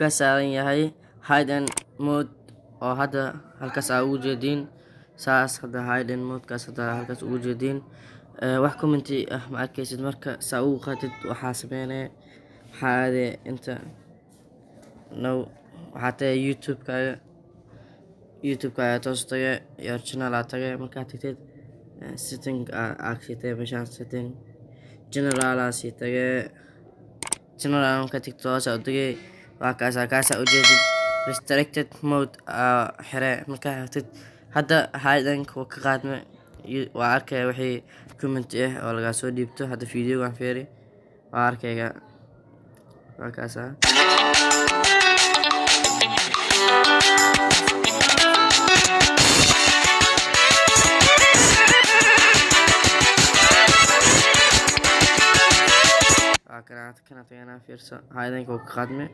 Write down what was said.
Ka saaran yahay hidden mode oo hadda halkaas aa ugu jeediin. Saas hadda hidden mode-kaas hadda halkaas ugu jeediin, wax comment ah ma arkaysid. Marka saa ugu qaatid, waxaa sameynaya, waxaa aadaya inta now, waxaa tagay YouTube-kaaga. YouTube-ka ayaa toos tagay, your channel aa tagay. Markaa tagtid, setting aa kasii tagay, meeshaan setting, general aa sii tagay. General markaa tagtid, hoos aa u tagay, waa kaasaa, kaasaa ujeedid restricted mode aa xire. Markaa xirtid, hadda hidden-ka wuu ka qaadmay. Waa arkaya wixii comment ah oo lagaa soo dhiibto. Hadda videogan fiiri, waa arkayga, waa kaasaa. Waa kana, kana tagana, fiirso, hidden-ka wuu ka qaadmay.